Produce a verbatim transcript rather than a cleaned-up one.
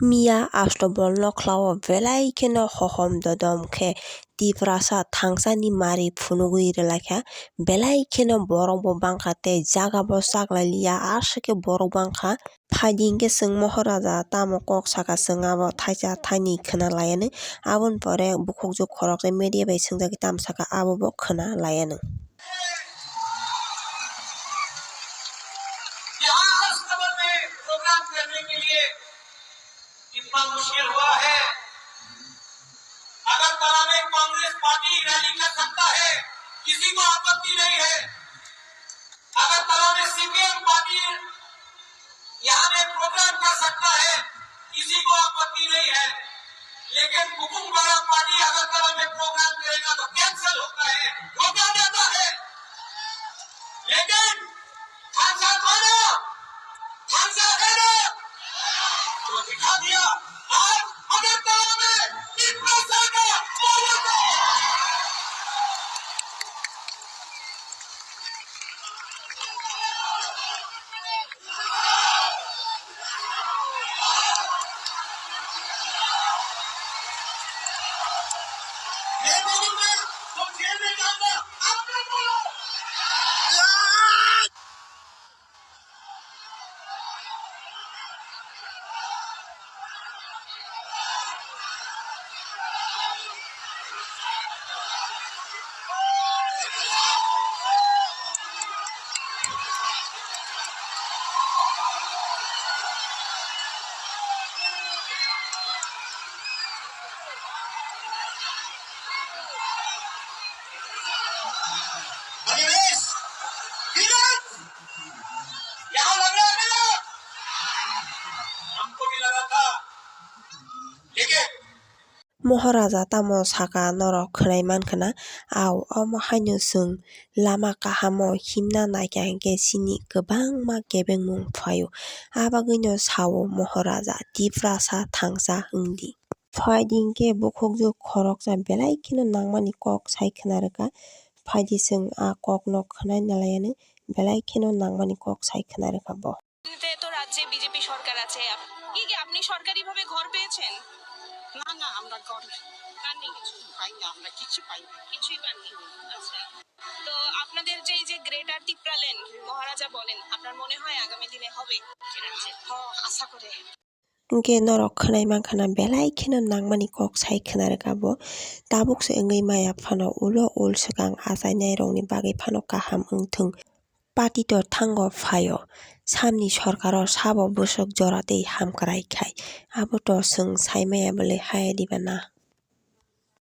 Miya Asto Bol Nokhlao belai kheno hohom dodom khe Tiprasa thangsani mari phunugwi rwlaikha, belai kheno borokbo bangkha tei jagabo chaklailiya, aswk khe borok bangkha. Phaidi hinkhe chwng Moharaja tamo kok saka, chwng abo thaisa thainwi khwna laianw. Aboni pore bukhukjwk khoroksa media bai swngjagwi tamo saka, abobo khwna laianw. यहाँ अस्तबल में प्रोग्राम करने के लिए कितना मुश्किल हुआ है। अगरतला में कांग्रेस पार्टी रैली कर सकता है, किसी को आपत्ति नहीं है। अगरतला में सीपीएम पार्टी यहाँ में प्रोग्राम कर सकता है, किसी को आपत्ति नहीं है, लेकिन बुकुम बारा पार्टी अगरतला में प्रोग्राम करेगा तो कैंसिल होता है, रोका जाता है। लेकिन खालसा खाना, खालसा खाना, तो दिखा दिया आज अगरतला में कितना सारा मौजूद है। अखिलेश, किरण, यहाँ लग रहा है मेरा? हमको भी लगा था, लेकिन Moharaja tamo saka norok khwnai mankha na? Ao, omo haino chwng lama kahamo himna naikha hinkhe chini kwbangma kebengmung phaio. Abagwino sao Moharaja, Tiprasa thangsa wngdi. Phaidi hinkhe bukhukjwk khoroksa belai kheno nangmani kok sai khwna rwkha. Phaidi chwng a kokno khwnai nalaianw, belai kheno nangmani kok sai khwna rwkha bo. এমনিতে তো রাজ্যে বিজেপি সরকার আছে, আপ-, কি কি আপনি সরকারিভাবে ঘর পেয়েছেন? না, না, আমরা ঘর পাইনি কিছু। পাই না, আমরা কিছু পাই না। কিছুই পাননি। আচ্ছা। তো আপনাদের যে এই যে গ্রেটার তিপ্রাল্যান্ড মহারাজা বলেন, আপনার মনে হয় আগামী দিনে হবে? হ, আশা করে। Hinkhe norok khwnai mankha na belai kheno nangmani kok sai khwna rwkha bo. Tabuk se wngwi maya phano ulo ul swkang achainairokni bagwi phano kaham wngthwng. Party to thango phaio, samni sorkaro sabo bwswk jora tei hamkrai khai, abo to chwng sai maya bwlwi haya diba na?